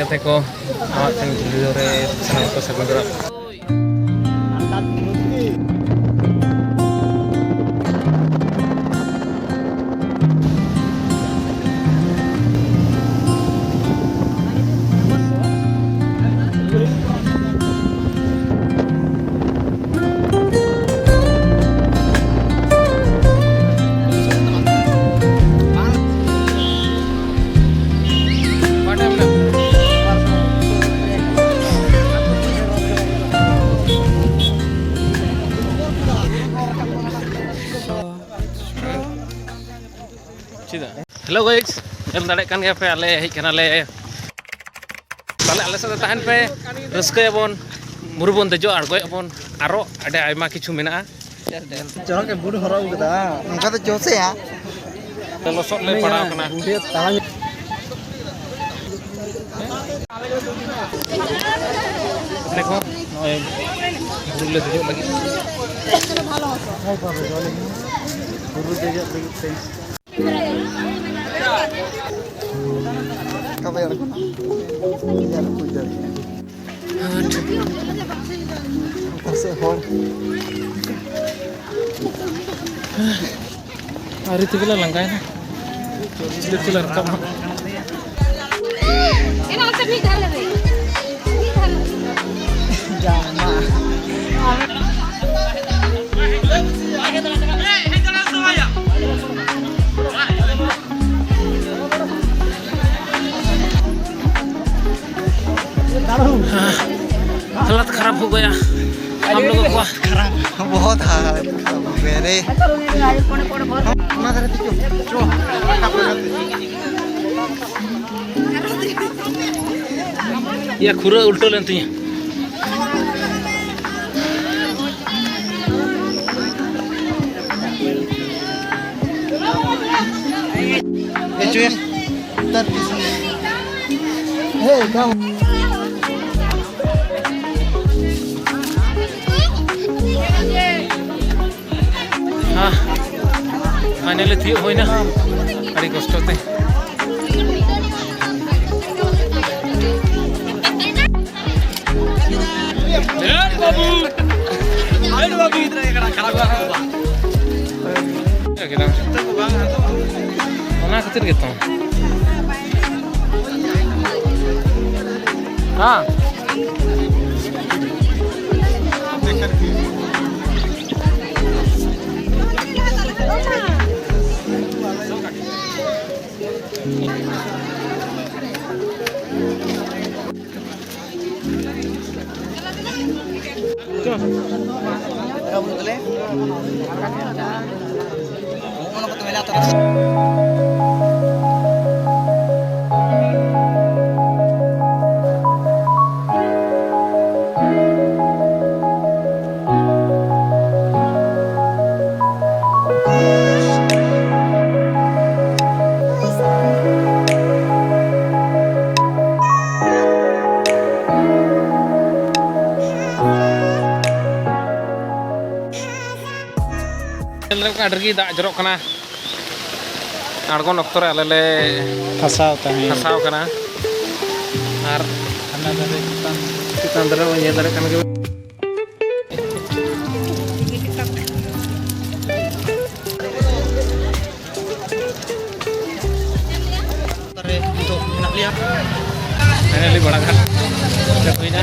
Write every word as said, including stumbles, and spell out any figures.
ᱜᱟᱛᱮ ᱠᱚ, ᱟᱢᱟᱜ ᱴᱷᱮᱱ video ᱨᱮ ᱥᱟᱱᱟᱢ ᱠᱚ ᱥᱟᱹᱜᱩᱱ ᱫᱟᱨᱟᱢ᱾ ᱪᱮᱫᱟᱜ? Hello guys, ᱧᱮᱞ ᱫᱟᱲᱮᱭᱟᱜ ᱠᱟᱱ ᱜᱮᱭᱟ ᱯᱮ, ᱟᱞᱮ ᱦᱮᱡ ᱠᱟᱱᱟᱞᱮ᱾ ᱛᱟᱦᱞᱮ ᱟᱞᱮ ᱥᱟᱛᱮ ᱛᱟᱦᱮᱱ ᱯᱮ, ᱨᱟᱹᱥᱠᱟᱹᱭᱟᱵᱚᱱ, ᱵᱩᱨᱩ ᱵᱚᱱ ᱫᱮᱡᱚᱜᱼᱟ, ᱟᱬᱜᱚᱭᱟᱵᱚᱱ, ᱟᱨᱚ ᱟᱹᱰᱤ ᱟᱭᱢᱟ ᱠᱤᱪᱷᱩ ᱢᱮᱱᱟᱜᱼᱟ᱾ ᱪᱚᱨᱚᱠ ᱜᱮ ᱵᱩᱴ ᱦᱚᱨᱚᱜ ᱟᱹᱜᱩ ᱠᱟᱫᱟ, ᱚᱱᱠᱟ ᱫᱚ ᱪᱚᱥᱮᱭᱟ᱾ ᱞᱚᱥᱚᱫ ᱞᱮ ᱯᱟᱲᱟᱣ ᱠᱟᱱᱟ᱾ ᱵᱩᱴ ᱛᱟᱲᱟᱢ ᱫᱮᱠᱷᱚ, ᱱᱚᱜᱼᱚᱭ ᱵᱩᱨᱩ ᱞᱮ ᱫᱮᱡᱚᱜ ᱞᱟᱹᱜᱤᱫ᱾ ᱵᱩᱨᱩ ᱫᱮᱡᱚᱜ ᱞᱟᱹᱜᱤᱫ ᱛᱮ᱾ ᱚᱠᱟ ᱵᱟᱡᱟᱨ ᱠᱷᱚᱱᱟᱜ? ᱵᱟᱡᱟᱨ ᱠᱚ ᱵᱟᱡᱟᱨ᱾ ᱚᱠᱟ ᱥᱮᱫ ᱦᱚᱲ? ᱟᱹᱣᱨᱤ ᱛᱮᱜᱮ ᱞᱮ ᱞᱟᱸᱜᱟᱭᱮᱱᱟ᱾ ᱪᱮᱫ ᱛᱮᱞᱮ ᱨᱟᱠᱟᱵ ᱱᱟᱦᱟᱜ? ᱮᱱᱟ ᱚᱱᱛᱮ ᱢᱤᱫ ᱫᱷᱟᱨᱮ ᱨᱮ᱾ ᱢᱤᱫ ᱫᱷᱟᱨᱮ ᱨᱮ᱾ ᱡᱟᱢᱟ᱾ हाँ, हालत खराब हो गया हम लोगों का। खराब, बहुत हालत खराब हो गया रे। या खुरा उल्टो लेन तुझे। ᱦᱮᱸ, finally ᱛᱤᱭᱳᱜ ᱦᱩᱭᱱᱟ ᱟᱹᱰᱤ ᱠᱚᱥᱴᱚ ᱛᱮ᱾ ᱚᱱᱟ ᱠᱷᱟᱹᱛᱤᱨ ᱜᱮᱛᱚ᱾ ᱦᱮᱸ᱾ ᱧᱮᱞ ᱫᱟᱲᱮᱭᱟᱜ ᱠᱟᱱᱟ, ᱟᱹᱰᱤ ᱨᱟᱹᱜᱤ ᱫᱟᱜ ᱡᱚᱨᱚᱜ ᱠᱟᱱᱟ᱾ ᱟᱬᱜᱚᱱ ᱚᱠᱛᱚ ᱨᱮ ᱟᱞᱮ ᱞᱮ ᱯᱷᱟᱥᱟᱣ ᱛᱟᱦᱮᱸ᱾ ᱯᱷᱟᱥᱟᱣ ᱠᱟᱱᱟ᱾ ᱟᱨ ᱦᱟᱱᱟ ᱫᱷᱟᱨᱮ ᱪᱮᱛᱟᱱ, ᱪᱮᱛᱟᱱ ᱫᱷᱟᱨᱮ ᱵᱚᱱ ᱧᱮᱞ ᱫᱟᱲᱮᱭᱟᱜ ᱠᱟᱱ ᱜᱮᱭᱟ᱾ ᱨᱮ ᱱᱤᱛᱚᱜ ᱢᱮᱱᱟᱜ ᱞᱮᱭᱟ᱾ ᱯᱷᱟᱭᱱᱟᱞᱤ ᱵᱟᱲᱟᱜᱷᱟᱴ ᱥᱮᱴᱮᱨ ᱦᱩᱭᱱᱟ᱾